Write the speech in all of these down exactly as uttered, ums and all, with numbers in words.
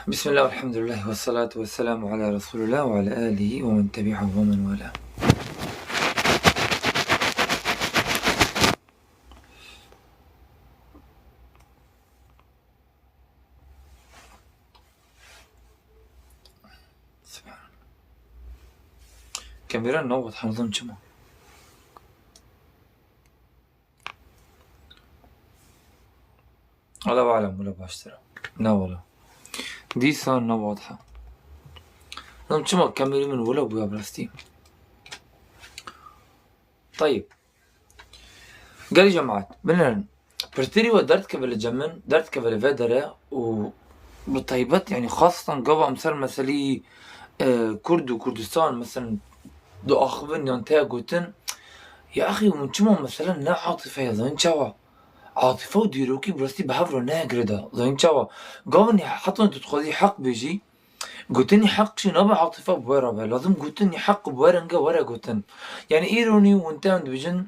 بسم الله والحمد لله والصلاة والسلام على رسول الله وعلى آله ومن تبعه ومن والاه. سبحان الله. Kamera ne oldu? Hanzım çima? Allahu alem, wila baştir e. Ne wila? Dîsa ne wadiha. Hanzım çima kamerî min wila bûya bi rastî. Tayib. Gelî cemaat, binêrin. Pirtirî we derdikeve li cem min, derdikeve li vê dere û bi taybet, yanî xastan gava em ser meselî, e, Kurd û Kurdistan, meselen, diaxivin yan tê gotin, ya exî, hûn çima meselen ne atife ye, zanîn çawa? Atife û dîrokî bi rastî bi hev re nayê girêda, zanîn çawa? Gavin heta tu dixwazî heq bêjî, gotinî heq jî nabe atife bi we re be. Lazim gotinî heq bi we renge were gotin. Yanî îronî hûn tên dibêjin,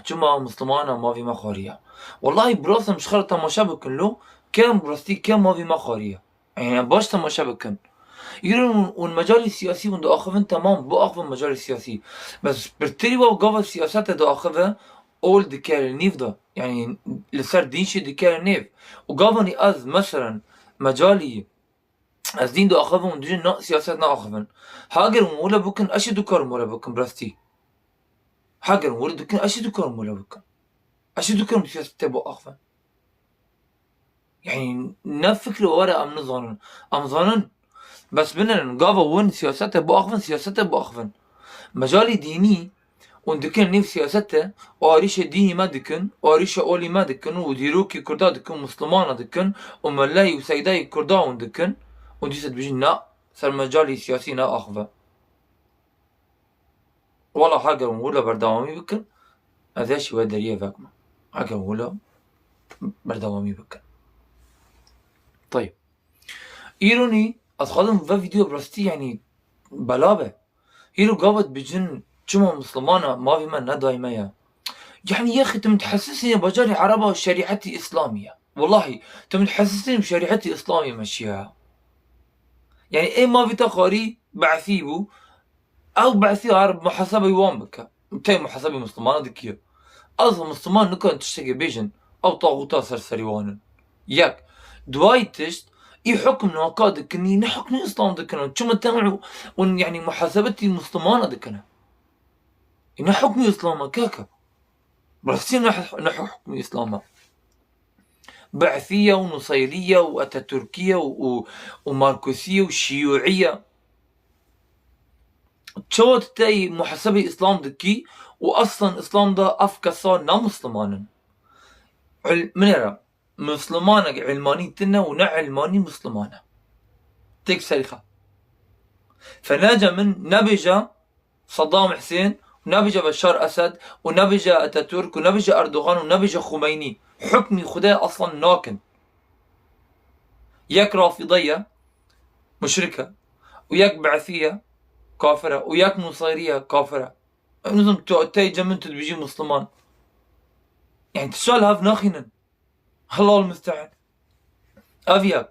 çima Mislimana mavî me xwariye? Wellahî bi rast em ji xwe re temaşe bikin lo, kêm bi rastî kêm mavî me xwariye. Yanî baş temaşe bikin. Îro hûn, hûn mecalî siyasî hûn diaxivin, temam, biaxivin mecalî siyasî. Bes pirtirî we gava siyasete diaxive, ol dike li nîv de. Yanî li ser dîn jî dike li nêv. Û gavanî ez, meselen, mecalî ez dîn diaxivim û dijî na siyaset naaxivin. Heger hûn wile bikin, ez jî dikarim wile bikim, bi rastî. Heger hûn wile dikin, ez jî dikarim wile bikim. Ez jî dikarim siyasetê biaxivim. Yanî ne fikre were em nizanin. Em zanin, bes binêrin, gava win siyasetê biaxivin, siyasetê biaxivin. Mecalî dînî hûn dikin nêv siyasete, û arîşê dînî me dikin, û arîşê olî me dikin, û dîrokî Kurda dikin, Mislimana dikin, û meleyî û seydayî Kurda hûn dikin, û dîsa dibêjin, na, ser mecalî siyasî naaxive. Wela heger hûn wilo berdewamî bikin, ez ê jî we deriyê vekime. Heger hûn wilo berdewamî bikin. Tayib. Îronî, ez xwazim ve vîdeo bi rastî, yanî, bela be. Îro gava dibêjin, çima Mislimana mavî me nedayî me ye? Yanî yexî tu min dihesisînî bajarê Ereba şerîetî Îslamî ye. Wellahî, tu min dihesisînî şerîetî Îslamî meşiya. Yanî ê mavî te xwarî Be'sî bû, ew Be'sî her muhasebeyî wan bike. Tey muhasebeyî Mislimana dikiye. Ez Misliman nikarin tiştekê bêjin, ew taxûta ser serî wan in. Yek. Duwayî tişt, î hukm naka dikin, î ne hukmî Îslam dikin. Çima te û, û, yanî muhasebetî Mislimana dikine. Î ne hukmî Îslam e, keke. Bi rastî ne, ne hukmî Îslam e. Be'sî ye û Nuseyri ye û Atatürkî ye û, û, û Markusî ye û Şiyûî ye. Çawa tu tey muhasebê Îslam dikî û aslan Îslam de ev kesa ne Misliman in? Îl-, min re, Mislimanek îlmanî tune û ne îlmanî Misliman e. Têk serî xwe. Fe nece min nebêje Saddam Husên, û nebêje Beşar Esed, û nebêje Atatürk, û nebêje Erdogan, û nebêje Xumeynî. Hukmî Xwedê aslan nakin. Yek Rafîde ye, muşrik e. Û yek Be'sî ye, kafir e. Û yek Nuseyri ye, kafir e. Em nizim tu tey cem min tu dibêjî Misliman. Yanî tu şal hev naxînin. Helal muste'an. Ev yek.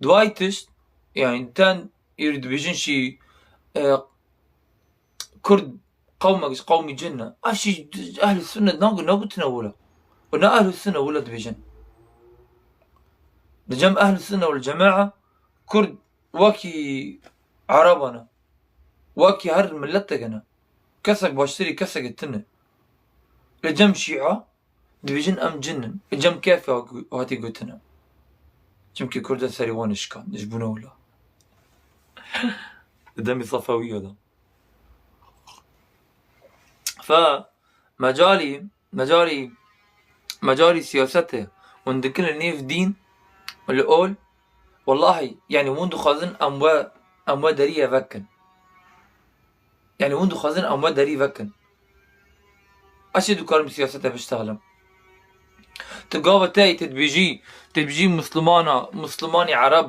Duwayî tişt, yanî ten îro dibêjin şî, e, Kurd qewmek ji qewmî cin ne. Ev şî ehlî sunnet nagu-, nagotine wila. Û ne ehlî sunne wila dibêjin. Di cem ehlî sunne wal cema'a Kurd wekî Ereban e. Wekî her mileteke ne. Kesek baştirî kesekê tune. Li cem Şî'a dibêjin em cin in. Li cem kefê hatî gotine. Çimkî Kurda serî wan şikand. Ji bona wila. Li demê Sefewîya de. Fe mecalî, mecalî, mecalî siyasetê hûn dikin li nêv dîn, li ol, wellahî, yanî hûn dixwazin em we, em we deriyê vekin. Yanî hûn dixwazin em we derî vekin. Ez jî dikarim siyasete biştexlim. Tu gava te yî, tu dibêjî, tu dibêjî Muslimana, Muslimanî Ereb,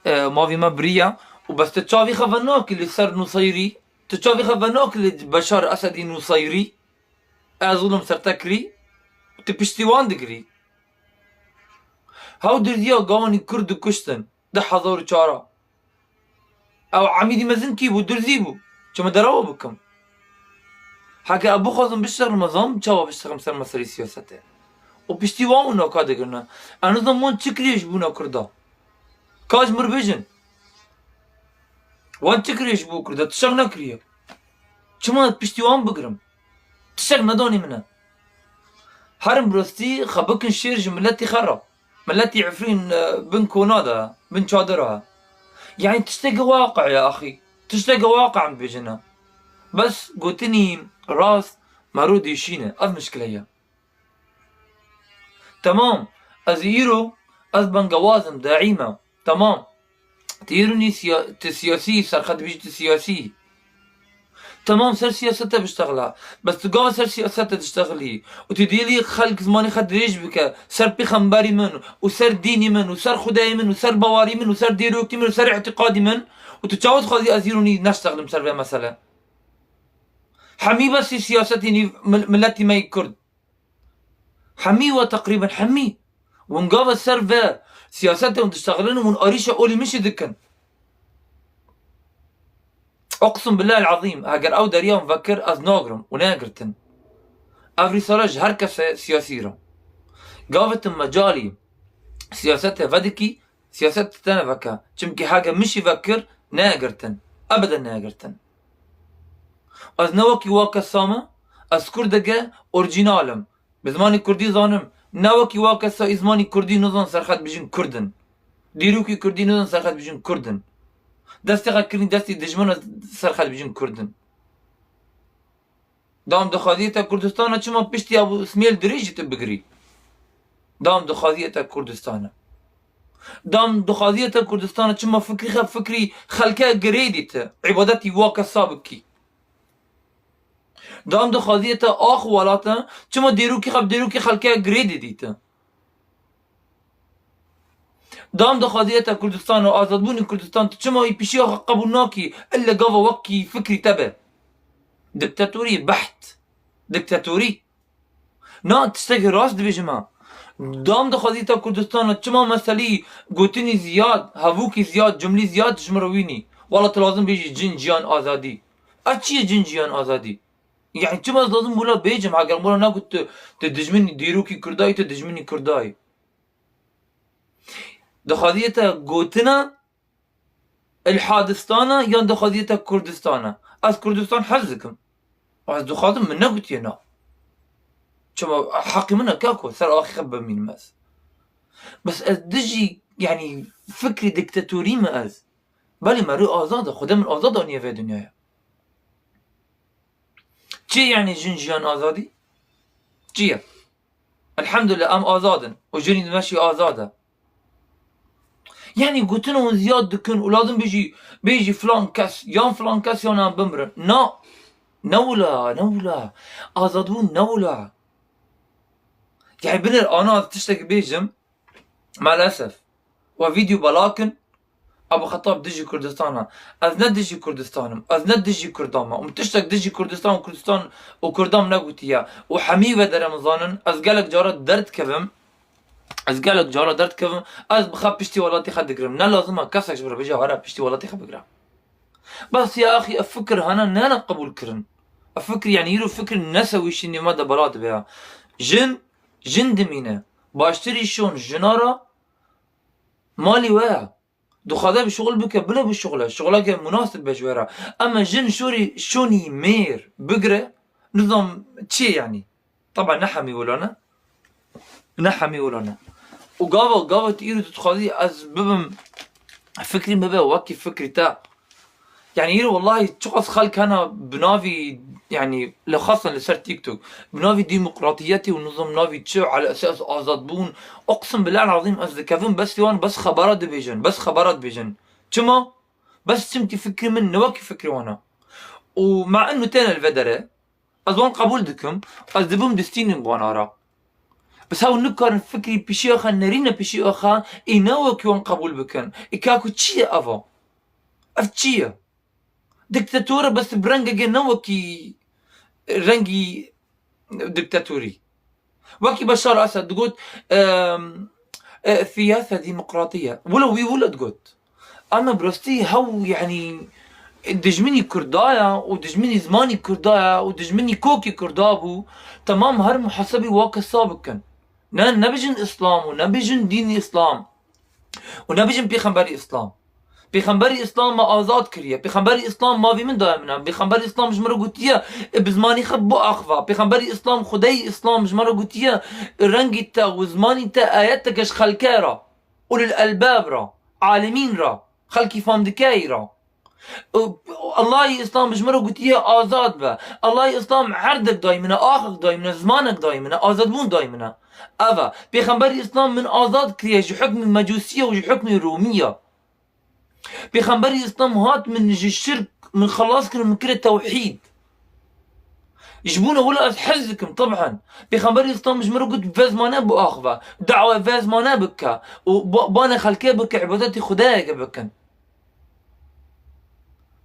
e, mavî me biriye û bes tu çavî xwe venakî li ser Nuseyri, tu çavî xwe venakî li Beşar Esedî Nuseyri, ez zulm ser te kirî, tu piştî wan digirî. Hew dirdiya gawanî Kurd dikuştin. Di hezar û çar a. Ew emîdî mezin kî bû, durzî bû. Çima derawa bikim? Heke ez bixwazim biştexlim, ez zanim çawa biştexlim ser meseleyê siyasetê. Û piştî wan wina ka digirine. Ez nizanim wan çi kiriye ji bona Kurda. Ka ji mir bijin. Wan çi kiriye ji bo Kurda? Tiştek nekiriye. Çima piştî wan bigirim? Tiştek nedanî min e. Herin bi rastî xwe bikin şêr ji miletî xwe re. Miletî Efrîn, e, bin kona de, bin çadira. Yani tiştekî waqi ye axî. Tiştekî waqi em bêjine. Bes gotinî rast mero dişîne. Ev mişkile ye. Temam. Ez îro, ez bengewaz im, daîm e. Temam. Ti îro nî siya-, ti siyasî, serxet bijî ti siyasî. Temam, ser siyasete biştexila. Bes tu gava ser siyasete diştexilî û tu dêlî xelk zimanê xwe dirêj bike ser pêxemberî min û ser dînî min û ser xwedayê min û ser bawarî min û ser dîrokî min û ser îtîqadî min û tu çawa dixwazî ez îro nî neştexlim ser vê mesele? Hemî besî siyasetî nî mil-, miletî me yê Kurd. Hemî we teqrîben hemî. Hûn gava ser ve siyasetê hûn diştexilin û hûn arîşa olî min jî dikin. Uqsim billahil azîm, heger ew deriya min vekir, ez nagirim û neyê girtin. Ev rîsale ji her kesê siyasî re. Gavê tu mecalî siyasetê vedikî, siyaset tu tenê veke. Çimkî heke min jî vekir, neyê girtin. Ebeden neyê girtin. Ez ne wekî wa kesa me, ez Kurdeke orîjînal im. Bi zimanê kurdî zanim. Ne wekî wa kesa î zimanî kurdî nizan serxet bijîn Kurd in. Dîrokî kurdî nizan serxet bijîn Kurd in. Destê xwe kirîn destî dijmin, serxet bijîn Kurd in. Dam dixwaziyê te Kurdistana, çima piştî Ebû Smêl Dirêj jî tu bigirî? Dam dixwaziyê te Kurdistana. Dam dixwaziyê te Kurdistana, çima fikrî xwe fikrî xelke girêdî tu? Îbadetî wa kesa bikî. Dam dixwaziyê te ax û welat e, çima dîrokî xwe bi dîrokî xelke girêdî dî tu? Dam dixwaziyê te Kurdistan û azadbûnê Kurdistan, tu çima wî pişiya xwe qebûl nakî, ille gava wekî fikrî te be? Diktatorî, beht. Diktatorî. Na, tiştekî rast dibêjim ha. Dam dixwazî te Kurdistana, çima meselî gotinî ziyad, hevûkî ziyad, cumlî ziyad ji min re wînî? Wala tu lazim bêjî cin, jiyan, azadî. Ev çi ye cin, jiyan, azadî? Yani çima ez lazim wila bêjim, heger wila negot tu, tu dijminî dîrokî Kurda yî, tu dijminî Kurda yî. Dixwazî te gotina Ilhadistana yan dixwazî te Kurdistana? Ez Kurdistan hez dikim. Ez dixwazim, min negotiye na. Çima heqê min e, kako ser axê xwe bimînim ez. Bes ez dijî, yani fikrê diktatorî me ez. Belê me rû azad e, Xwedê min azad aniye vê dinyaya. Çi yani jin jiyan azadî? Çi ye? Elhamdulillah, em azad in. Û jinî me jî azad e. Yani gotin hûn ziyad dikin û lazim bêjî, bêjî filan kes, yan filan kes, yan em bimirin. Na. Ne wila, ne wila. Azadbûn ne wila. Yani binêr ana ez tiştekî bêjim. Maalesef. We vîdeo belakin. Ebu Xetab dijî Kurdistan e. Ez ne dijî Kurdistan im. Ez ne dijî Kurdan me. Û min tiştek dijî Kurdistan û Kurdistan û Kurdan negotiye. Û hemî ve dere min zanin. Ez gelek cara derdikevim. Ez gelek cara derdikevim. Ez bi xwe piştî welatê xwe digirim. Ne lazim e kesek ji min re bêje, here piştî welatê xwe bigire. Bes ya axî ev fikir hene nehêne qebûl kirin. Ev fikir, yani îro fikir nesewîşî nêv me de bela dibe ya. Jin, jin dimîne. Baştirî şon jina re malî we ye. Dixwaze bi şixul bike, bile bişixule. Şixuleke munasib be ji we re. Ema jin şorî şonî mêr bigire, nizam çi ye yani? Teben ne hemî wilo ne. Ne hemî wilo ne. Û gava, gava tu îro tu dixwazî ez bibim, fikrî min be wekî fikrî te. Yani îro wellahî çiqas xelk hene bi navî, yani li xasen li ser TikTok, bi navî demokratiyetê û nizam navî çi, ala esas azadbûn, uqsim billah azîm ez dikevim bes wan bes xebera dibêjin, bes xebera dibêjin. Çima? Bes çimkî fikrî min ne wekî fikrî wan e. Û ma inu têne li vê derê, ez wan qebûl dikim, ez dibim distînin wan ara. Bes ew nikarin fikrî pişiya xwe nerîne pişiya xwe, ê ne wekî wan qebûl bikin. Ê kaku çi ye eva? Ev çi ye? Diktator e, bes bi rengekê ne wekî rengî diktatorî. Wekî Beşar Esed digot, em, e, siyasa demokratiye. Wilo wî wilo digot. Ama bi rastî hew, yanî, dijminî Kurda ya û dijminî zimanî Kurda ya û dijminî kokê Kurda bû, temam her muhasebî wa kesa bikin. Ne, nebijin Îslam û nebijin dînî Îslam û nebijin Pêxemberî Îslam. Pêxemberî Îslam me azad kiriye. Pêxemberî Îslam mavî min daye min e. Pêxemberî Îslam ji min re gotiye, e, bi zimanî xwe biaxive. Pêxemberî Îslam, Xwedeyî Îslam ji min re gotiye, rengî te û zimanî te ayeteke ji xelkê re, ulul elbab re, alimîn re, xelkî famdikeyî re. Û Allahî Îslam ji min re gotiye azad be. Allahî Îslam erdek dayî min e, axek dayî min e, zimanek dayî min e, azadbûn dayî min e. Ev e. Pêxemberî Îslam min azad kiriye ji hukmî mecûsiye û ji hukmî rûmiye. Pêxemberî Îslam hat min ji şirk min xelas kir, min kire tewhîd. Ji bona wilo ez hez dikim, teb'en. Pêxemberî Îslam ji min re got, vê zimane biaxive. Dawa vê zimane bike. Û ba-, banê xelkê bike, îbadetê Xwedayeke bikin.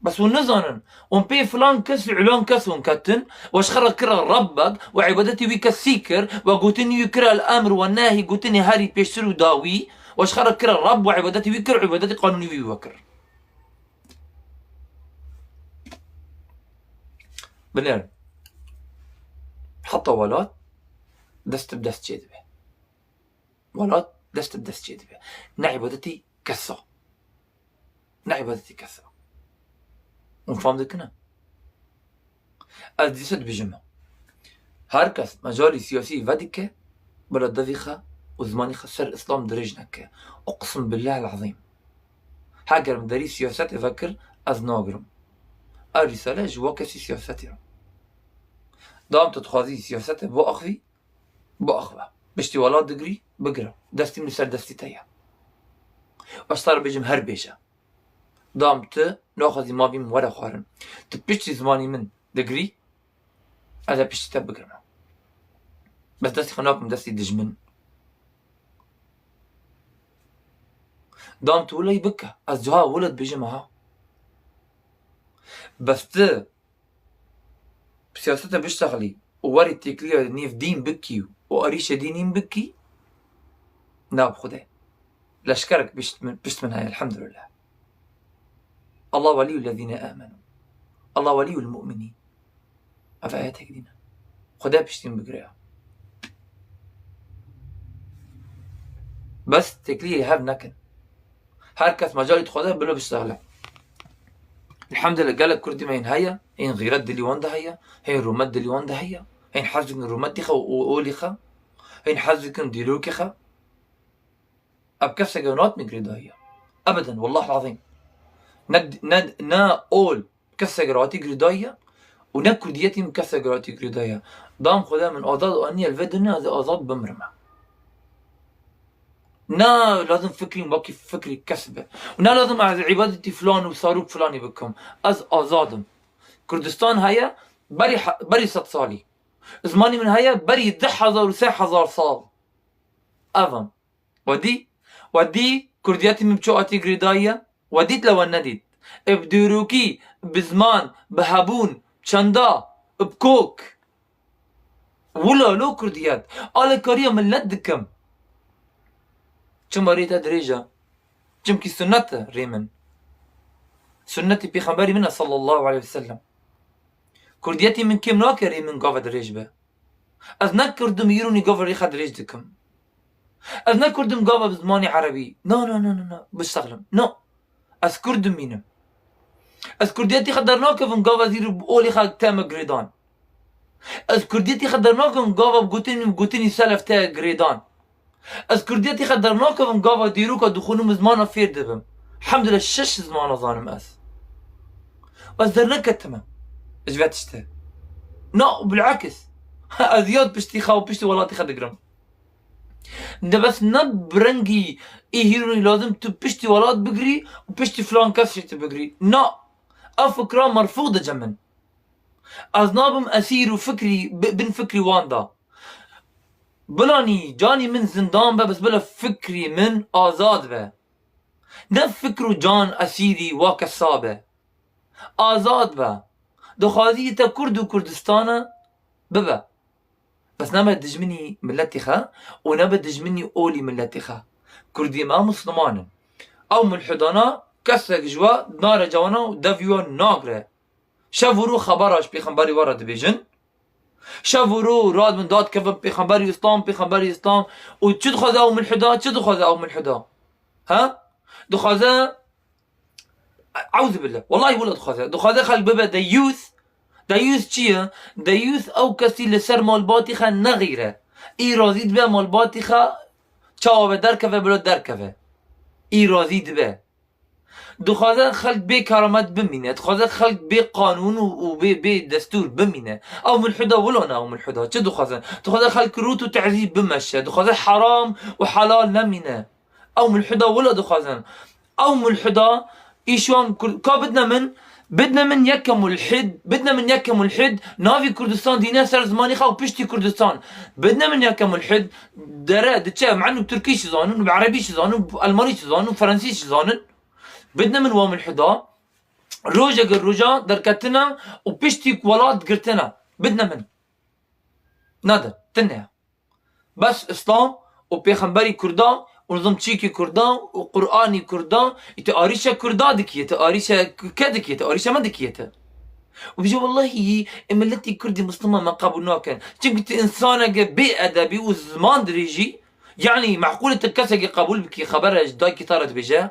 Bes hûn nizanin. Hûn pê filan kes û ilan kes hûn ketin, we ji xwe re kira Rebbek, we îbadetê wî kesî kir, we gotinî wî kira el-emr we nehî, gotinê herî pêştir û dawî, we ji xwe re kira Reb, we îbadetê wî kir, îbadetê qanûnî wî we kir. Binêrin. Heta welat dest bi dest çêdibe. Welat dest bi dest çêdibe. Ne îbadetî kesa. Ne îbadetî kesa. Hûn fam dikine? Ez dîsa dibêjim. Her kes mecalî siyasî vedike, bila devî xwe û zimanî xwe ser Îslam dirêj neke. Uqsim billahil ezîm. Heger min derî siyasetê vekir, ez nagirim. Ev rîsale ji we kesî siyasetê re. Dam tu dixwazî siyasetê biaxivî, biaxive. Piştî welat digirî, bigire. Destî min li ser destî te ye. Ez te re bêjim her bêje. Dam tu naxwazî mavî min were xwarin. Tu piştî zimanî min digirî, ez ê piştî te bigirime. Bes destî xwe nakim destî dijmin. Dam tu wilo bike. Ez cuha wilo dibêjim ha. Bes tu bi siyasete biştexilî û werî têkiliya nêv dîn bikî û arîşe dînî bikî, na bi Xwedê. Leşkerek pişt min, pişt min heye, elhamdülillah. Allah weliyul lezîne amenu. Allah weliyul mu'minîn. Ev ayetek dîn e. Xwedê piştî min bigire ya. Bes têkiliyê hev nekin. Her kes mecalî dixwaze bilo biştexile. Elhamdülillah, gelek Kurdî me hîn heye, hîn xîret dilî wan de heye, hîn rûmet dilî wan de heye, hîn hez dikin rûmetî xwe û olî xwe, hîn hez dikin dîrokê xwe. Ev keseke nahatime girêdayî ye. Ebeden, wallah lazîm. Ne, ne, ne ol keseke re hatî girêdayî ye û ne kurdiyetî min keseke re hatî girêdayî ye. Dam Xwedê min azad aniye li vê dinya, ez ê azad bimirime. Ne lazim fikrî wekî fikrî kes be. Û ne lazim ez îbadetî filan û sarok filanî bikim. Ez azad im. Kurdistan heye berî he-, berî sed salî. Zimanî min heye berî du hezar û sê hezar sal. Ev im. We dî? We dî kurdiyetî min bi çi hatî girêdayî ye? We dît le we nedît? Ê bi dîrokî, bi ziman, bi hebûn, çanda, bi kok. Wilo lo kurdiyet. Alîkariya milet dikim. Çima rê te dirêj e? Çimkî sunnet e rê min. Sunnetî Pêxemberî min e sallallahu aleyhi ve sellem. Kurdiyetî min kêm nake rê min gava dirêj be. Ez ne Kurd im, îro nî gava rê xwe dirêj dikim. Ez ne Kurd im gava bi zimanê erebî. Na, na, na, na, na. Biştexlim. No. Ez Kurd im mînim. Ez kurdiyetî xwe dernakevim gava ez îro bi olî xwe teme girêdan. Ez kurdiyetî xwe dernakevim gava bi gotinî, bi gotinî selef te girêdan. Ez kurdiyetî xwe dernakevim gava dîroka dixwînim û zimana fêr dibim. Hemdulillah şeş zimana zanim ez. Ez derneketime ji vê tiştê. Na, bilakis. Ez yad piştî xwe û piştî welatî xwe digirim. De bes ne bi rengî ê hîronî lazim tu piştî welat bigirî û piştî filan kes jî tu bigirî. Na, ev fikra merfûd e cem min. Ez nabim esîr û fikrî, bi-, bin fikrî wan de. Bilanî canî min zindan be, bes bila fikrî min azad be. Ne fikr û can esîrî wa kesa be. Azad be. Dixwazî te Kurd û Kurdistana bibe. Bes nebe dijminî miletê xwe û nebe dijminî olî miletê xwe. Kurdî me Musliman in. Ew mulhidana kesek ji we nare cewna û devî we nagre. Şev û rû xebera ji pêxemberî we re dibêjin. Şev û rû radibin dadikevin pêxemberî Îslam, pêxemberî Îslam. Û çi dixwaze ew mulhida? Çi dixwaze ew mulhida? Ha? Dixwaze, Eûzubîllah. Wellahî wila dixwaze. Dixwaze xelk bibe deyûs. Deyûs çi ye? Deyûs ew kesî li ser malbatî xe nexîre. Î razî dibe malbatî xe çawa be derkeve bila derkeve. Î razî dibe. Dixwaze xelk bê keramet bimîne. Dixwaze xelk bê qanûn û, û bê, bê destûr bimîne. Ew mulhida wilo ne ew mulhida. Çi dixwazin? Dixwaze xelk rût û tezî bimeşe. Dixwaze heram û helal nemîne. Ew mulhida wilo dixwazin. Ew mulhida îşwan Kurd-, ka bidne min, bidne min yeke mulhid, bidne min yeke mulhid, navî Kurdistan dîne ser zimanî xwe û piştî Kurdistan. Bidne min yeke mulhid, dere, diçe, menu bi Tirkî şi zanin, bi Erebî şi zanin, bi Elmanî şi zanin, bi Frensî şi zanin. Bidne min wa mulhida, rojeke roja derketina û piştî welat girtina. Bidne min. Nade, tine. Bes Îslam û pêxemberî Kurda û nizam çîkî Kurda û Qur'anî Kurda, î ti arîşe Kurda dikiye, ti arîşe ke dikiye, ti arîşe me dikiye te. Û bije wellahî, e, miletî Kurdî Misliman me qebûl nakin. Çimkî ti însaneke bê edebî û ziman dirêjî, yanî meqûl e ti kesekî qebûl bikî, xebere ji dayikî te re dibêje?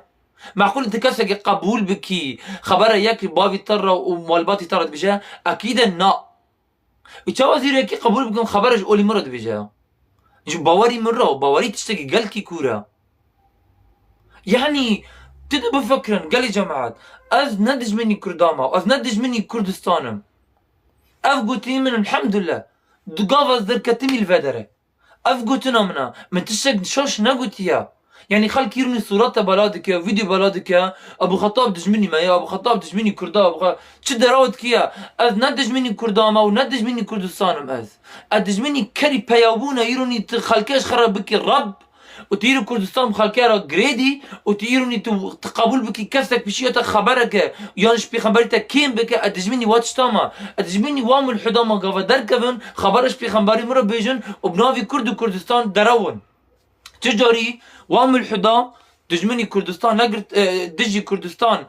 Meqûl e ti kesekî qebûl bikî, xebere yek bavî te re û malbatî te re dibêje? Ekîde na. Û çawa zîrekî qebûl bikim, xebere ji olî min re dibêje ya? Ji bawerî min re, û bawerî tiştekî gelkî kûr e. Yanî, tu de bifikirin, gelê cemaet, ez ne dijminî Kurda me, ez ne dijminî Kurdistan im. Ev gotinî min, elhamdulillah, du gav ez derketimî li vê derê. Ev gotina min e. Min tiştek şaş negotiye. Yanî xelk îronî sûrete bela dike, vîdeo bela dike, Ebû Xetab dijminî me ye, Ebû Xetab dijminî Kurda, Ebû Xe-, çi deraw dikiye? Ez ne dijminî Kurda me û ne dijminî Kurdistan im ez. Ez dijminî kerî peyawbûn e, îronî tu xelkê ji xwe re bikî Reb û tu îro Kurdistan bi xelkê re girêdî û tu îronî tu, tu qebûl bikî kesek pişiya te xebereke yan ji pêxemberî te kêm bike, ez dijminî wa tişta me. Ez dijminî wa mulhida me gava derkevin, xebera ji pêxemberî min re bêjin û bi navî Kurd û Kurdistan derewin. Çi carî wa mulhida dijminî Kurdistan negirt, e, dijî Kurdistan,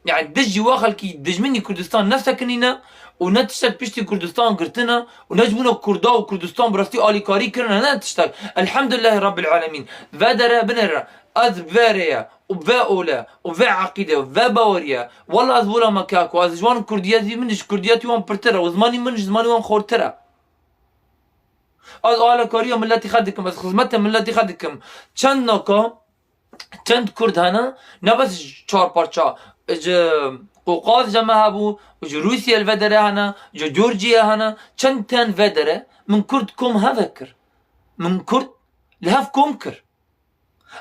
yani dijî wa xelkî dijminî Kurdistan nesekinîne û ne tiştek piştî Kurdistan girtine û ne ji bona Kurda û Kurdistan bi rastî alîkarî kirine, ne tiştek. Elhamdulilahî Rabbil Alemîn. Ve dere binêre, ez bi vê rêye û bi vê ole û bi vê eqîde û bi vê baweriye, wela ez wila me keko, ez ji wan Kurdiyetî min ji Kurdiyetî wan pirtir e û zimanî min ji zimanî wan xortir e. Ez alekariya miletî xwe dikim, ez xizmeta miletî xwe dikim. Çend naka, çend Kurd hene, ne bes ji çar parça, ji Qoqaz ji me hebû, ji Rûsya li vê derê hene, ji Georgiya hene, çend tên vê derê, min Kurd kom hev kir. Min Kurd li hev kom kir.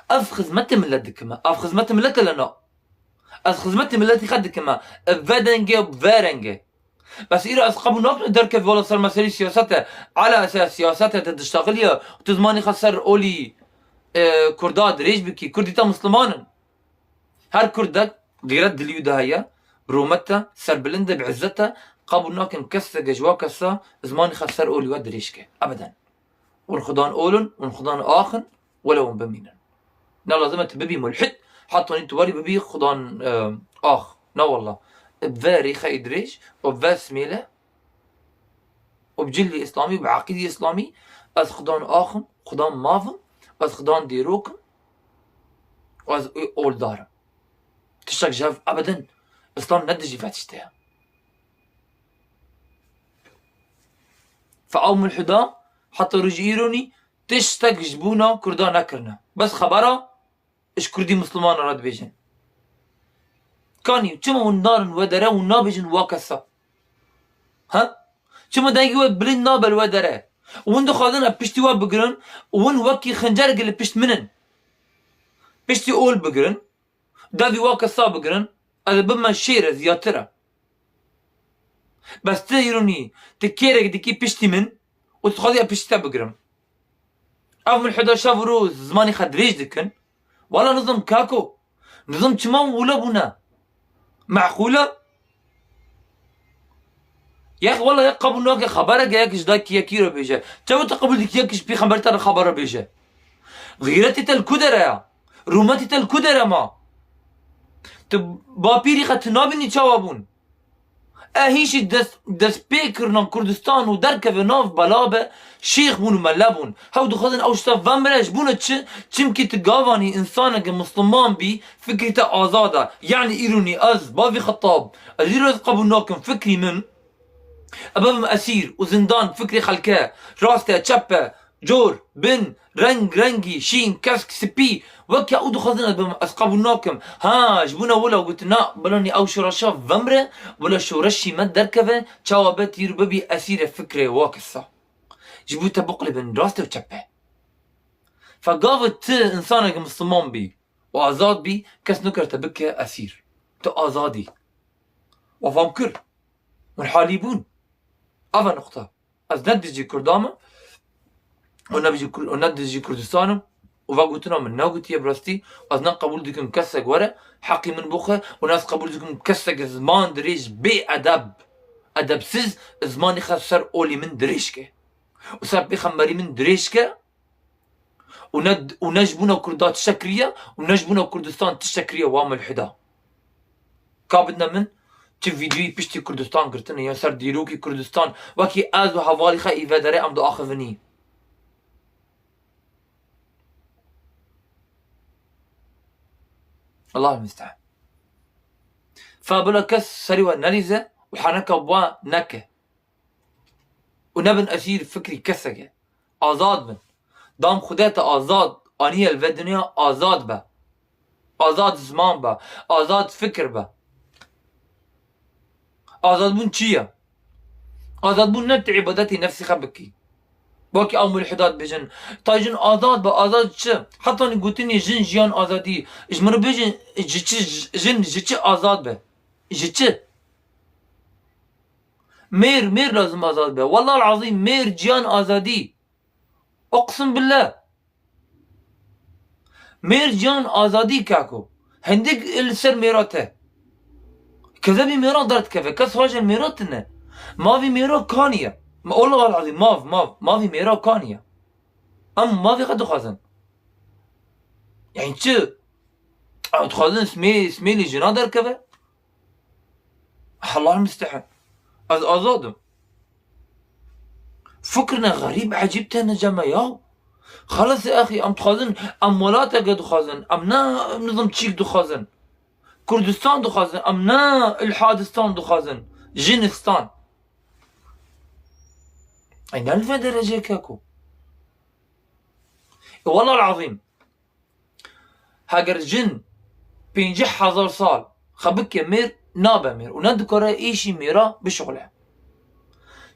Ez xizmetê milet dikim e. Ez xizmetê milet e lena. Ez xizmetê miletî xwe dikim e. Ev ve dengê, ve rengê. Bes îro ez qebûl nakim derkevî wela ser meselî siyasete. Ala esas siyasete te diştaxiliye. Tu zimanî xwe ser olî, e, Kurda dirêj bikî. Kurdî te Misliman in. Her Kurdek xîret dilî de heye. Bi rûmet te, serbilind e, bi izzet e. Qebûl nakim keseke ji wa kesa zimanî xwe ser olî we dirêj ke. Ebeden. Hûn xudan ol in, hûn xudan ax in, wele hûn bimînin. Ne lazim e tu bibî mulhid, heta nî tu werî bibî xudan, e, ax. Ne wallah. Bi vê rêxeyê dirêj û bi vê simêle û bi cilî îslamî û bi eqîdî îslamî, ez xudan ax im, xudan mav im, ez xudan dêrok im, ez oldar im. Tiştek ji hev ebeden, îslam ne dijî vê tiştê ye. Fe ew mulhida heta rojî îronî tiştek ji bona Kurda nekirine. Bes xebera ji Kurdî Mislimanan re dibêjin. Kanî, çima hûn narin we dere, hûn nabêjin wa kesa? Ha? Çima dengê we bilind nabe li we dere? Hûn dixwazin ev piştî we bigirin û hûn wekî xincerekî li pişt min in. Piştî ol bigirin. Devî wa kesa bigirin, ez ê bibime şêr e, ziyatir e. Bes ti îronî, ti kêrek dikî piştî min û tu dixwazî ez piştî te bigirim. Ev mulhida şev û roj zimanî xwe dirêj dikin. Wala nizam kako. Nizam çima wilo bûne? Meqûl e? Yek wela yek qebûl nake xebereke yek ji dayikî yekî re bêje. Çawa tu qebûl dikî yek ji pêxemberî te re xebere bêje? Xîretê te li ku dere ya? Rûmetî te li ku dere ma? Tu bapîrî xwe tu nabînî çawa bûn? E hîşî dest, destpêkirina Kurdistan û derkeve nav bela be, şêx bûn û mele bûn. Hew dixwazin ew şta vemre ji bûne çi? Çimkî tu gavanî, însaneke misliman bî, fikrî te azad e. Yanî îronî ez, bavî Xetab, ez îro ez qebûl nakim fikrî min. Ez bibim esîr û zindan fikrê xelke, rast e, çep e, cor, bin, reng, rengî, şîn, kesk, spî, weke ew dixwazin ez bibim, ez qebûl nakim. Ha, ji bona wila gotin, na, bila nî ew şoreşa vemre, bila şoreşî me derkeve, çawa be tîr bibî esîrê fikrê wa kesa. Ji bo te biqilibin rast û çep e. Fe gava tu însaneke misliman bî û azad bî, kes nikare te bike esîr. Tu azad î. We fam kir. Min halî bûn. Ev e nuqta. Ez ne dijî Kurda me û ne bijî Kur-, û ne dijî Kurdistan im û va gotina min negotiye bi rastî. Ez ne qebûl dikim kesek were heqî min bixwe û ne ez qebûl dikim kesek ziman dirêj bê edeb, edebsiz zimanê xwe ser olê min dirêj ke û ser pêxemberî min dirêj ke. Û ne, û ne ji bona Kurda tiştek kiriye û ne ji bona Kurdistan tiştek kiriye wa mulhida. Ka bidine min çi vîdeoyî piştî Kurdistan girtine ya ser dîrokî Kurdistan, wekî ez û hevalî xwe î vê derê em diaxivinî. Allah musta'an. Fa bila kes serî we nelîze û heneka bi wa neke. Û nebin esîr fikrî keseke. Azad bin. Dam Xwedê te azad aniye li vê dinya, azad be. Azad ziman be. Azad fikir be. Azadbûn çi ye? Azadbûn ne tu îbadetê nefsî xwe bikî. Wekî ew mulhidat bêjin. Ta jin azad be, azad çi? Heta nî gotinê jin jiyan azadî. Ji min re bêjin ji çi, jin ji çi azad be? Ji çi? Mêr, mêr lazim azad be. Wallahil azîm mêr ciyan azadî. Uqsim billah. Mêr ciyan azadî kako. Hindik li ser mêra te. Kezebî mêra derdikeve. Kes roje mêra tine. Mavî mêra kaniye. Wallahil azîm mav, mav. Mavî mêra kaniye. Em mavî xwe dixwazin. Yani çi? Ew dixwazin smê-, smêlî jina derkeve? Allah musta'an. Ez azad im. Fikrine xerîb, ecîb têne cem me ya. Xelas e exî, em dixwazin, em welateke dixwazin, em ne nizam çîk dixwazin. Kurdistan dixwazin, em ne ilhadistan dixwazin. Jinistan. Ey ne li vê derecê keko. E, wallahil azîm. Heger jin pêncî hezar sal xwe bike mêr, nabe mêr û ne dikare êşî mêra bişuxile.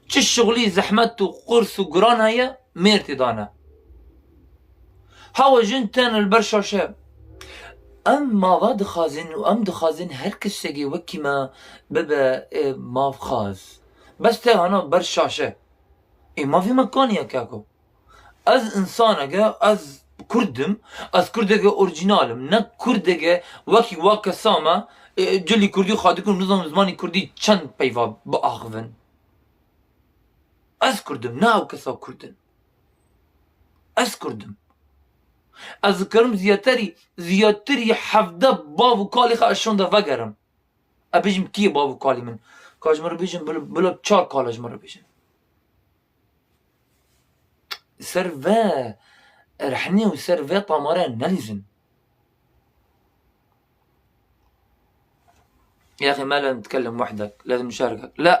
Çi şuxlî zehmet û qurs û giran heye, mêr tê dane. Hewa jin tên li ber şaşe. Em mava dixwazin û em dixwazin her kesekê wekî me bibe, e, mavxwaz. Bes te hana ber şaşe. Ê mavî me kaniye keko. Ez însaneke, ez Kurd im, ez Kurdeke orîjinal im, ne Kurdeke wekî wa kesa me, e, cilî Kurdî xwe dikin, nizam zimanî Kurdî çend peyva biaxivin. Ez Kurd im, ne ew kesa Kurd in. Ez Kurd im. Ez dikarim ziyadterî, ziyadterî hevdeh bav û kalê xwe ez şonde vegerim. Ez bêjim kî ye bav û kalî min? Ka ji min re bêjin, bila, bila çar kala ji min re bêjin. Ser vê rehnê û ser vê tamare nelîzin. يا أخي ما لازم نتكلم وحدك، لازم نشاركك. لا،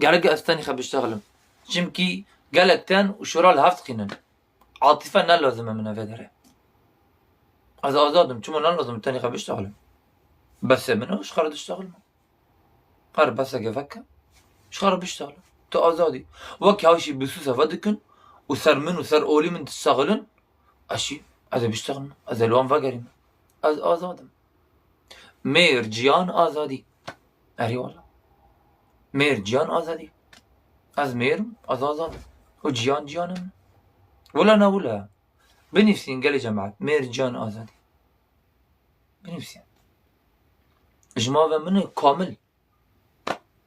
gerek ez tenî xwe biştexlim. Çimkî gelek ten û şora li hev dixînin. Atife ne lazim e min e vê derê. Ez azad im, çima ne lazim tenê xwe biştexlim? Besê min e, ji xwe re diştexlim. Her beseke veke, ji xwe re biştexlim. Tu azad î. Wek hawşî bi sûse ve dikin û ser min û ser olî min diştexilin, ez jî, ez ê biştexlim. Ez ê li wan vegerîm. Ez azad im. Mêr, ciyan, azadî. Erê wala. Mêr, ciyan, azadî. Ez mêr im, ez azad im. Û ciyan, ciyan e min. Wila ne wila. Binivîsîn gelê cemaet. Mêr, ciyan, azadî. Binivîsîn. Ji mavê min e kamil.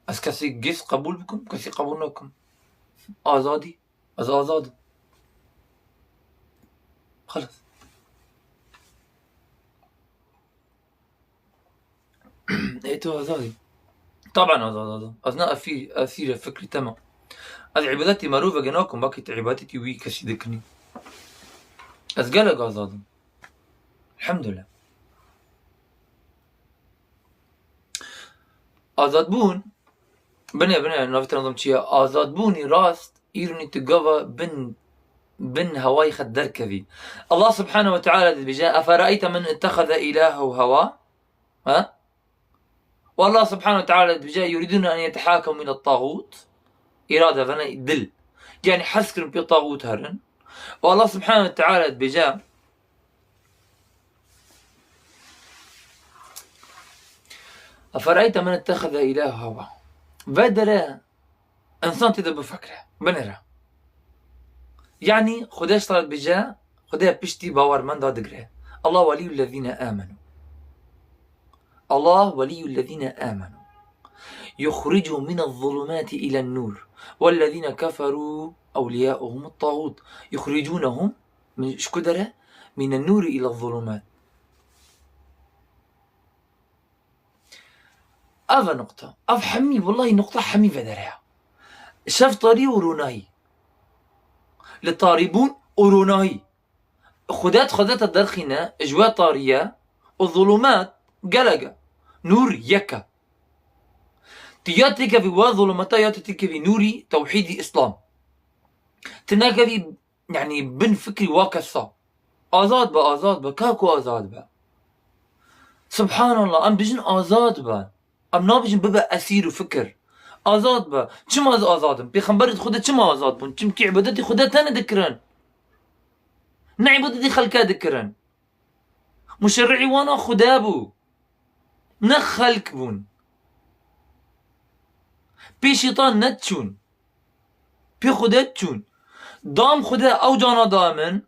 Ez kesî gês qebûl bikim, kesî qebûl nakim. Azadî. Ez azad im. Xelas. Ê tu azad î. Taban azad, azad. Ez ne esîr, esîrê fikrî te me. Ez îbadetî merovekê nakim, belkî tu îbadetî wî kesî dikinî. Ez gelek azad im. Elhamdulillah. Azadbûn, binê, binê, navê te nazim çi ye? Azadbûnî rast, îronî tu gava bin, bin hewayî xwe derkevî. Allah subhanehu ve teala dibêje, "Eferayte men itteheze ilahehu hewa?" Ha? Û Allah subhanehu ve teala dibêje, "Yuridûne en yetehakemu ile tağût." Îrade vene dil. Yanî hez kirin pê tağût herin. Û Allah subhanehu ve teala dibêje, "Eferayte men itteheze ilahehu hewa." Vedere însan tê de bifikre, binêre. Yanî Xwedê ji te re dibêje, Xwedê piştî bawermenda digire. Allah weliyyu lezîne amenu. Allah weliyyu lezîne amenu. Yuxricu mine zulumati ile nur. Wellezîne keferu ewliyauhum tağût. Yuxricunehum min, ji ku dere? Mine nûri ile zulumat. Ev e nuqta. Ev hemî, wellahî nuqta hemî vedere ya. Şev tarî û ronahî. Li tarîbûn û ronahî. Xudet, Xudet te derxîne ji we tariye û zulûmet gelek e. Nûr yek e. Tu ya têkevî we zulûmeta ya tu têkevî nûrî tewhîdî Îslam. Tu nekevî, yanî bin fikrî wa kesa. Azad be, azad be, kako azad be. Subhanallah, em bijin azad be. Em nabijin bibe esîr û fikir. Azad be. Çima ez azad im? Pêxemberê Xwedê çima azad bûn? Çimkî îbadetî Xwedê tenê dikirin. Ne îbadetî xelkê dikirin. Muşerri'î wana Xwedê bû. Ne xelk bûn. Pê şêtan nediçûn. Pê Xwedê diçûn. Dam Xwedê ew cana da min.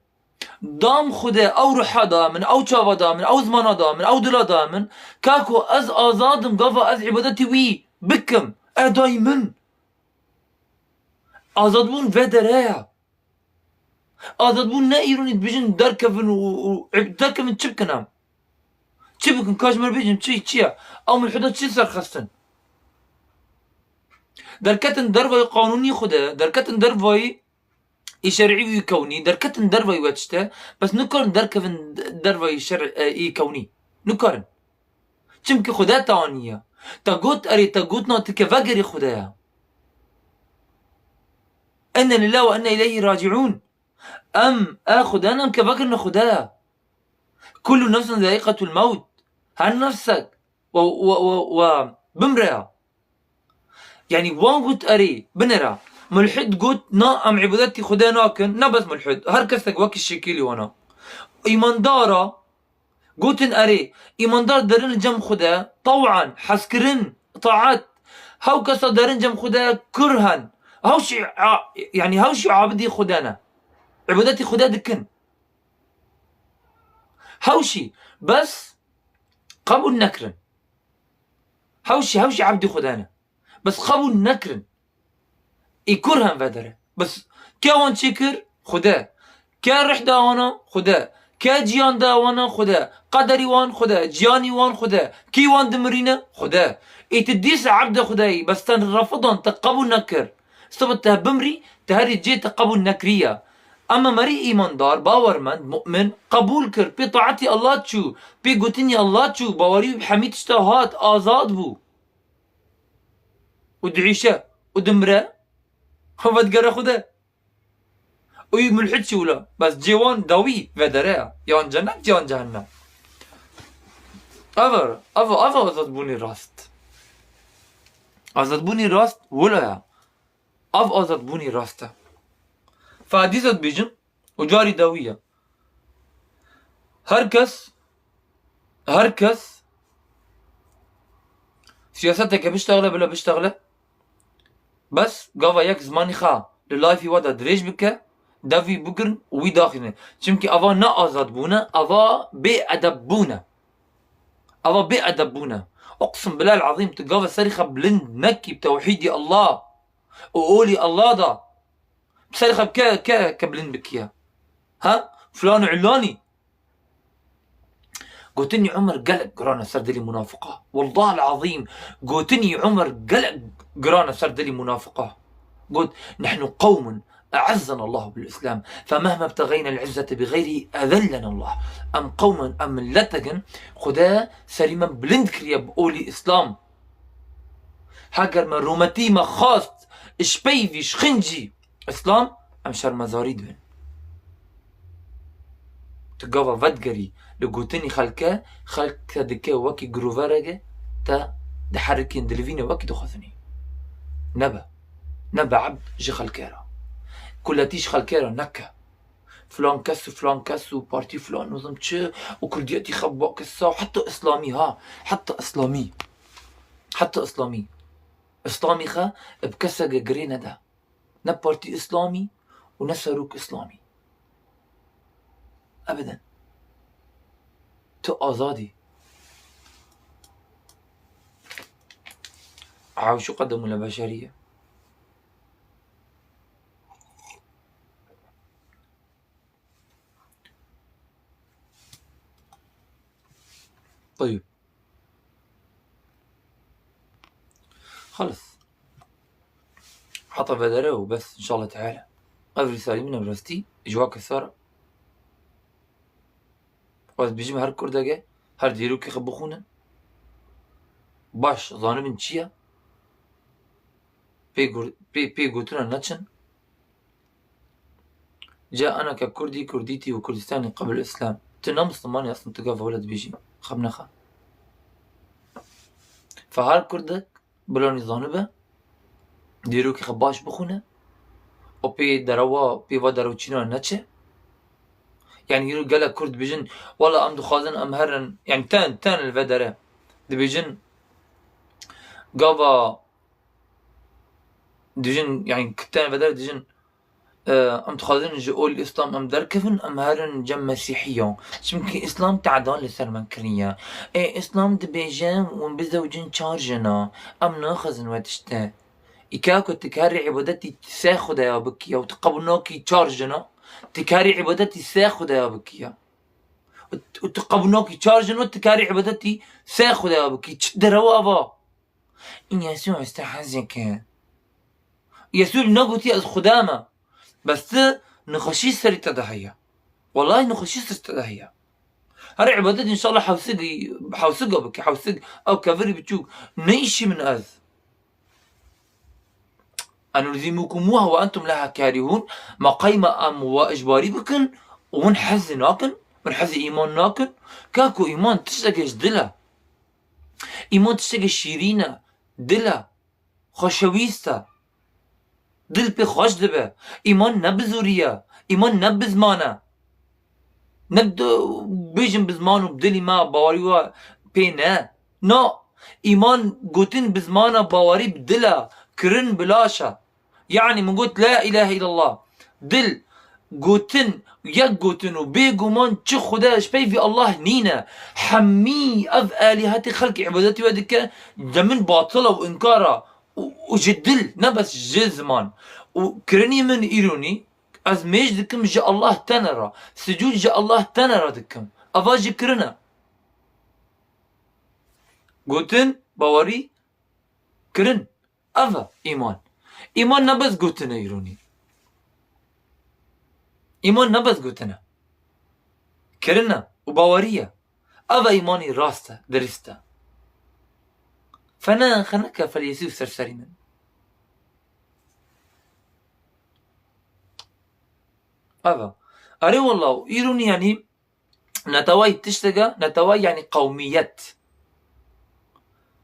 Dam Xwedê ew ruha da min, ew çava da min, ew zimana da min, ew dila da min. Kako ez azad im, gava ez îbadetî wî bikim. Edayî min. Azadbûn vê dere ye. Azadbûn ne îronî dibêjin derkevin û, û, û derkevin çi bikin em? Çi bikin? Ka ji me re bêjin çi, çi ye? Ew mulhida çi serxistin? Derketin dervayî qanûnî Xwedê, derketin dervayî ê şerî û ê kewnî, derketin dervayî we tişte, bes nikarin derkevin dervayî şer-, e, ê kewnî. Nikarin. Çimkî Xwedê te aniye. Te got, erê, te gotina tu ke vegerî Xwedê ye. Inne lillahi ve inne ileyhi raciun. Em, e Xwedê ne, em ke vekirine Xwedê ye. Kullu nefsin zaiqetul mewt. Her nefsek we, we, we, we bimre ya. Yanî wan got erê, binêre. Mulhid got, na, em îbadetî Xwedê nakin, ne bes mulhid. Her kesek wekî şekilî wana. Îmandara, gotin erê, îmandar derin li cem Xwedê, tew'an, hezkirin, taet. Hew kesa derin cem Xwedê, kurhen. Hew şî, a, yanî hew şî abidî Xwedê ne. Îbadetî Xwedê dikin. Hew şî, bes qebûl nekirin. Hew şî, hew şî ebdî Xwedê ne. Bes qebûl nekirin. Ê kurhen vedere. Bes ke wan çêkir? Xwedê. Ke rih da wana? Xwedê. Ke ciyan da wana? Xwedê. Qederî wan? Xwedê. Ciyanî wan? Xwedê. Kî wan dimirîne? Xwedê. Ê tu dîsa ebdê Xwedê yî, bes te refidan, te qebûl nekir. Sibe te bimrî, te herî cê te qebûl nekiriye. Ema merî îmandar, bawermend, mu'min, qebûl kir, pê taetî Allah çû, pê gotinî Allah çû, bawerî wî bi hemî tişta hat, azad bû. Û diîşe, û dimre, û vedigere Xwedê. Û yî mulhid çi wila? Bes cê wan dawî vedere ya. Yan cennet, yan cehennem. Ev, ev, ev azadbûnê rast. Azadbûnê rast wila ya. Ev azadbûnî rast e. Fadîza dibêjim û carî dawî ye. Her kes, her kes siyaseteke biştexile, bila biştexile. Bes gava yek zimanî xwe li layfî we de dirêj bike, dev wî bigirin û wî daxînin. Çimkî ava ne azad bûne, ava bê edeb bûne. Ava bê edeb bûne. Uqsim bilal ezîm, tu gava serî xwe bilind nekî bi tewhîdî Allah û olî Allah da. Bi serê xwe ke, ke, ke bilind bikiye. Ha? Filan û ilanî. Gotinî Umer gelek giran e ser dilî munafiqa. Wallah el-azîm, gotinî Umer gelek giran e ser dilî munafiqa. Got, "Nehnu qewmun e'ezzena Allahu bil-Îslam, fe mehme btexeyne el-izzete bi xeyrî ezellena Allah." Em qewmin, em milletek in, Xuda serî me bilind kiriye bi olî Îslam. Heger me rûmetî me xwest, ji peyvî, ji xincî Îslam, em şermezarî dibin. Tu gava vedigerî li gotinî xelke, xelk te dike wekî girovereke, te diherikîn, dilivîne wekî dixwazinî. Nebe. Nebe ebd ji xelkê re. Kuletî ji xelkê re neke. Filan kes û filan kes û partî filan nizam çi û kurdiyetî xwe bi kesa, heta îslamî ha, heta îslamî. Heta îslamî. Îslamî xwe bi keseke girê nede. Ne partî îslamî û ne serok îslamî. Ebeden. Tu azad î. Ew şu qedemû le beşerî ye. Teyib. Xalis. Heta vedere û bes, inşallah teala. Ev rîsalî min e bi rastî, ji wa kesa re. Ez dibêjim her kurdeke, her dîrokê xwe bixwînin. Baş zanibin çi ye. Pê gur-, pê, pê gotina neçin. Ca eneke Kurdî, Kurdîtî û Kurdistanî qebil Îslam. Tu ne Mislimanî, aslında tu gava wele dibêjî. Xem nexe. Fe her Kurdek bilanî zanibe, dîrokê xwe baş bixwîne û pê derewa, pê va derewçîna neçe. Yani îro gelek Kurd dibêjin, wela em dixwazin em herin, yani ten, ten li vedere. Dibêjin, gava Dijin, yani, kutên vedere dijin, e, em dixwazin ji ol Îslam em derkevin, em herin cem Mesîhiyan. Çimkî Îslam te'dan li ser me kiriye. Ê, Îslam dibêje, "Hûn bizewicin çar jina." Em naxwazin we tişte. Îka ku tu karî îbadetî sê xudeya bikî ya û tu qebûl nakî çar jina, tu karî îbadetî sê xudeya bikî ya. Û, û tu qebûl nakî çar jina, tu karî îbadetî sê xudeya bikî. Çi derewa ava? Yesû ez te hez dike. Yesû negotiye ez Xuda me. Bes tu nexweşî serî te de heye. Wellahî nexweşî serî te de heye. Her îbadet înşallah hewsig, hewsiga bike, hewsig, ew kevirî biçûk. Ne îşî min ez. Enulzimukumuha ve entum leha karihun. Ma qey me em we icbarî bikin û hûn hezî nakin, hûn hezî îman nakin. Ka ku îman tiştekê ji dil e. Îman tiştekî şîrîn e, dil e, xweşewîst e. Dil pê xweş dibe. Îman ne bi zorî ye. Îman ne bi ziman e. Ne bi do-, bêjin bi ziman û bi dilî me bawerî we pê ne. Na, îman gotin bi zimana bawerî bi dil e, kirin bi laş e. Yanî min got, "La ilahe illallah." Dil, gotin, yek gotin û bêguman çi Xuda ji peyvî Allah nîne. Hemî ev alîhetê xelk îbadetî we dike, de min batil e û inkar e. Û, û ji dil, ne bes ji ziman. Û kirinî min îronî, ez mêj dikim ji Allah tene re. Sicûd ji Allah tene re dikim. Eva jî kirin e. Gotin, bawerî, kirin. Ev e îman. Îman ne bes gotin e îronî. Îman ne bes gotin e. Kirin e û bawerî ye. Ev e îmanî rast e, dirist e. Fene, xeneke fel Yesû ser serî min. Ev e. Erê wallah, îronî yanî Netewayî tiştek e, netewayî yanî qewmiyet.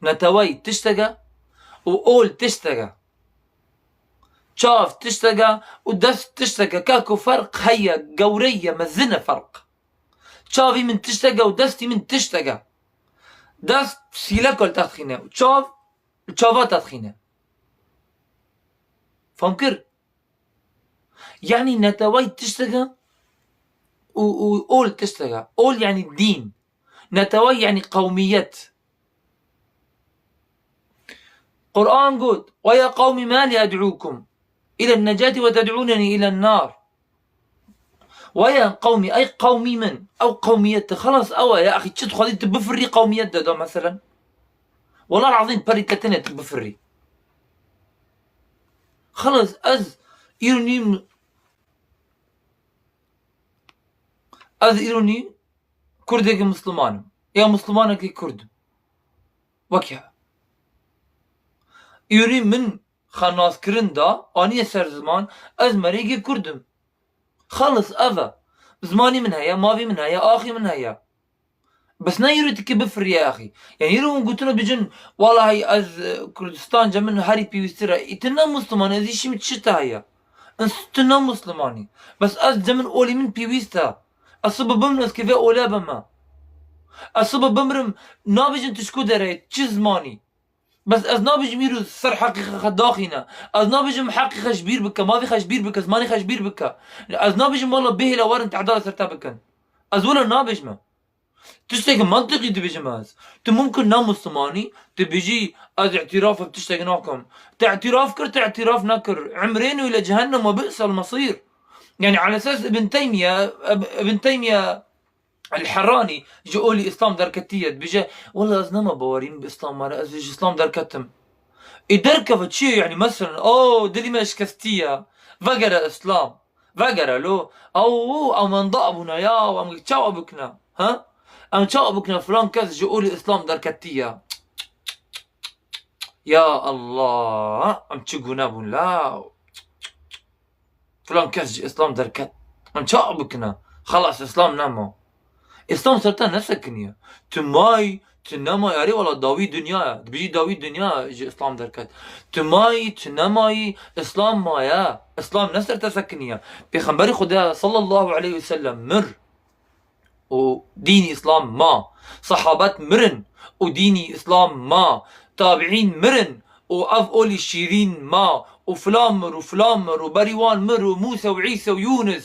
Netewayî tiştek e û ol tiştek e. Çav tiştek e û dest tiştek e. Ka ku ferq heye, gewreyî ye, mezin e ferq. Çavî min tiştek e û destî min tiştek e. Dest sîleka li te dixîne û çav li çava te dixîne. Fam kir? Yanî netewayî tiştek e û, û ol tiştek e. Ol yanî dîn. Netewayî yanî qewmiyet. Quran got, "Ve ya qewmî ma li ed'ûkum îlen necatî ve ted'ûnenî îlen nar." Waya qewmî, ey qewmî min, ew qewmiyet e. Xelas, ew e ya axî, çi dixwazî tu bifirî qewmiyet de da meselen? Wellah azîm perî te tenê tu bifirî. Xelas, ez îro nîm, ez îro nîm Kurdekî Misliman im. Ya Mislimanekî Kurd im. Wekî he. Îro nîm min xwe naskirin da, aniye ser ziman, ez merêgê Kurd im. Xelas, ev e. Zimanî min heye, mavî min heye, axî min heye. Bes ne îro tikê bifiriye axî. Yani îro hûn gotino bijin, walahi ez, e, Kurdistan ce min herî pîwîstir e. Î tu ne Musliman, ez îşî min çi te heye? Ez tu ne Muslimanî. Bes ez ce min olî min pîwîst e. Ez sibe bimrim, ez kê vê olê bime. Ez sibe bimrim, nabêjin tu ji ku derê, çi zimanî? Bes ez nabêjim îro ser heqê xwe daxîne. Ez nabêjim heqê xwe ji bîr bike, mavê xwe ji bîr bike, zimanê xwe ji bîr bike. Ez nabêjim wela bêhêla werin tehda li ser te bikin. Ez wela nabêjime. Tiştekî mantiqî dibêjim ez. Tu mumkin ne Muslimanî, tu bêjî ez îtîraf bi tiştekî nakim. Te îtîraf kir, te îtîraf nekir. Emrên wî li cehennem we bi'sel mesîr. Yani ala esas Ibn Teymiye, Ib-, Ibn Teymiye El-Harranî ji olî Îslam derketiye, dibêje, wela ez nema bawerîm bi Îslam were, ez ji Îslam derketim. Ê derkeve çi ye yani, meselen, o, dilî me şikestî ye. Vegere Îslam. Vegere lo. Ew, ew menda bûne ya, em çawa bikine? Ha? Em çawa bikine? Filan kes ji olî Îslam derketiye. Ya Allah, em çi gune bûn la? Filan kes ji Îslam derket. Em çawa bikine? Xelas, Îslam nema. Îslam ser te nesekiniye. Tu mayî, tu nemayî. Erê wela dawî dinya ye. Dibêjî dawî dinya ji Îslam derket. Tu mayî, tu nemayî, Îslam maye. Îslam ne ser te sekiniye. Pêxemberî Xuda sallallahu aleyhi ve sellem mir û dînî Îslam ma. Sehabet mirin û dînî Îslam ma. Tabiîn mirin û ev olî şîrîn ma. Û filan mir û filan mir û berî wan mir û Mûse û Îse û Yûnis.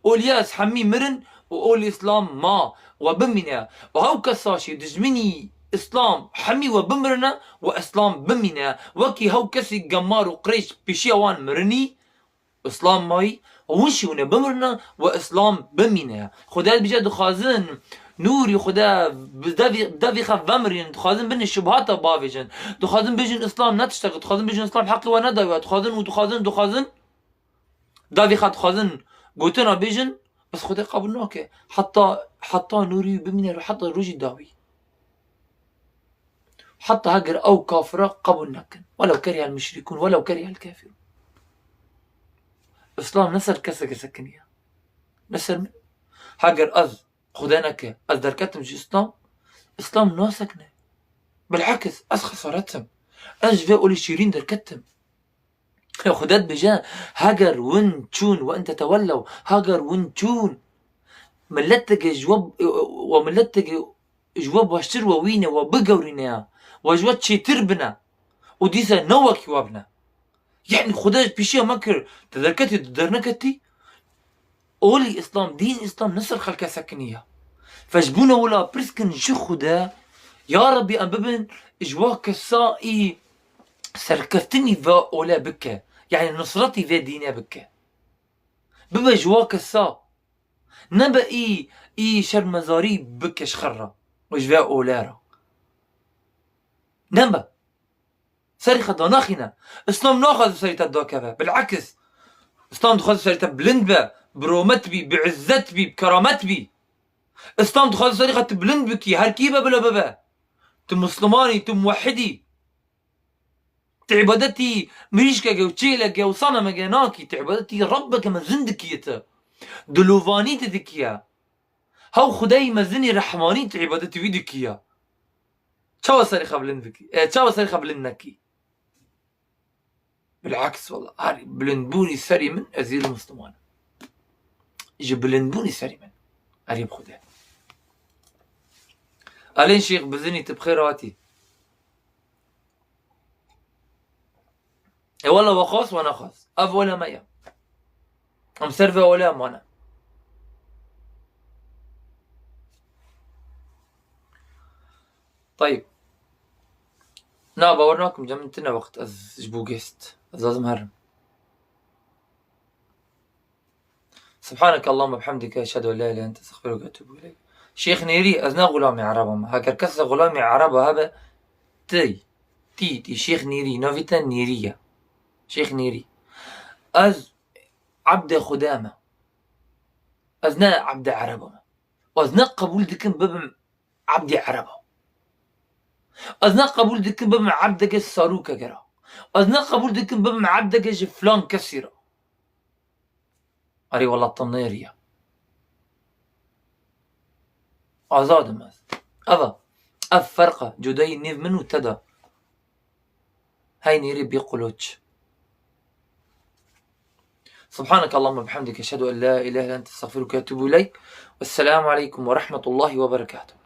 Olî ez hemî mirin û olî Îslam ma. We bimîne. Û hew kesa jî dijminî Îslam hemî we bimirine, we Îslam bimîne. Wekî hew kesî gemar û qirêj pêşiya wan mirinî, Îslam mayî, û hûn jî hûn ê bimirine û Îslam bimîne. Xuda dibêje dixwazin nûrî Xuda bi devî, devî xwe vemirînin, dixwazin binê şubhata bavêjin. Dixwazin bêjin Îslam ne tiştek e, dixwazin bêjin Îslam heqê we nedayî we, dixwazin û dixwazin, dixwazin. Devî xwe dixwazin gotina bêjin, bes Xuda qebûl nake. Heta, heta nûrî wî bimîne û heta rojî dawî. Heta heger ew kafira qebûl nekin. Welew kerihel muşrikûn, welew kerihel kafirûn. Îslam ne ser keseke sekiniye. Ne ser min. Heger ez, Xuda neke, ez derketim ji Îslam, Îslam nasekine. Bilekis, ez xesaret im. Ez ji vê olî şîrîn derketim. Xuda dibêje, heger win çûn, we in tetewellew, heger win çûn, mileteke ji we, we mileteke ji we baştir we wîne, we bigewrîne ya, we ji we çêtir bine û dîsa ne wekî we bine. Yani Xuda pêşiya me kir, te derketî, tu derneketî, olî Îslam, dîn Îslam ne ser xelke sekiniye. Fe ji bûne wila pirs kin ji Xuda, ya Rebbî em bibin ji wa kesayî serkeftinî ve ole bike. Yani nusretî vê dîne bike. Bibe ji wa kesa. Nebe î, î şermezarî bike ji xwe re û ji vê ole re. Nebe. Serî xwe danaxîne. Îslam naxwaze serî te dakeve. Bilekis. Îslam dixwaze serî te bilind be, bi romet bî, bi izzet bî, bi keramet bî. Îslam dixwaze serî xwe tu bilind bikî, her kî be bila bibe. Tu Muslimanî, tu muwehhidî. Tu îbadetî mirîşkeke û çêleke û sanemeke nakî, tu îbadetî Rebbeke mezin dikî tu. Dilovanî tu dikiye. Hew Xwedayî mezinî rehmanî tu îbadetî wî dikiye. Çawa serê xwe bilind bikî? E, çawa serê xwe bilind nekî? Bilaks wala, her bilindbûnî serî min, ez îro Musliman im. Ji bilindbûnî serî min. Erê bi Xwedê. Alên Şêx Bizinî, tu bi xêr hatî. E wala we xwest, we nexwest. Ev wala me ye. Em ser vê wala mane. Tayib. Na, bawer nakim, cem min tine wext ez ji bo gêst. Ez lazim herim. Subhaneke Allahümme bihamdike, eşhedü en la ilahe illa ente, estağfiruke ve etûbü ileyk. Şêx Nêrî, ez ne xulamê Ereba me. Heger kes xulamê Ereba hebe, tî, tî, tî Şêx Nêrî, navê te Nêrî ye. Şêx Nêrî. Ez ebdê Xwedê me. Ez ne ebdê Ereba me. Ez ne qebûl dikim bibim ebdê Ereba. Ez ne qebûl dikim bibim ebdeke sarûkeke re. Ez ne qebûl dikim bibim ebdeke ji filan kesî re. Erê wela te nêriye. Azad im ez. Ev e. Ev ferq e. Cudayî nêv min û te de. Hey nêrî bî quloç. Subhaneke Allahümme bihamdike, eşhedü en la ilahe illa ente, estağfiruke ve etûbü ileyk. Vesselamu aleykum ve rahmetullahi ve berekatuhu.